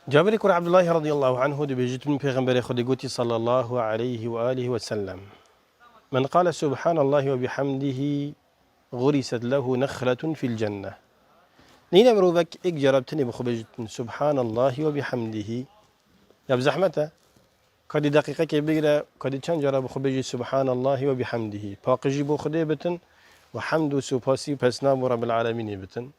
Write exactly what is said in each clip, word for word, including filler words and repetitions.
Cabirê kurê Abdullahî radiyallahu anhu dibêjit, min Pêxemberê Xwedê gotî sallallahu aleyhi ve alihi ve sellem: "Men qale subhanallahi ve bihamdihi ğuriset lehu nexletun fil cenne." Nîne mirovek êk cara bi tenê bi xwe bêjit subhanallahi ve bihamdihi. Ya bi zehmet e. Kadî deqîqekê bigire, kadî çend cara bi xwe bêjî subhanallahi ve bihamdihi. Paqijî bo Xwedê bitin û hemd û supasî û pesna bo Rabbil alemînê bitin.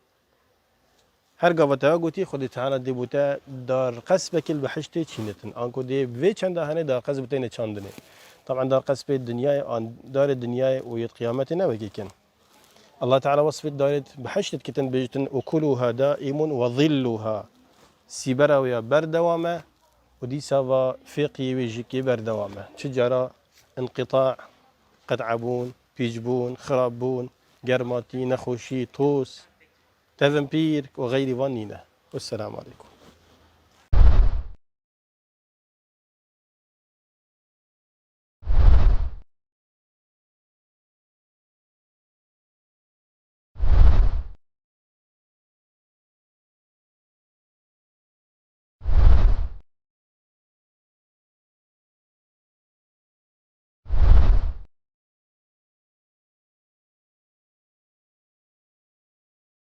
Her gava te gotî, Xwedê Teala dê bo te dar qesbekê li behiştê çînitin. Anku dê vê çenda hene dar qesb teyne çandinê. Taban dar qesbê dinyayê an darê dinyayê û yê qiyametê ne wekê kin. Allah Teala wesfê darê behişt dikitin, bêjtin: "Ukuluha daimun ve zilluha." Sîbera wê ya berdewam e û dîsa va fêqiyê wê jî kê berdewam e. Çi cara inqita, qet'ebûn, pîçbûn, xirabûn, germatî, nexweşî, toz, tevin pîr û xeyrî van nîne. Wesselamu aleykum.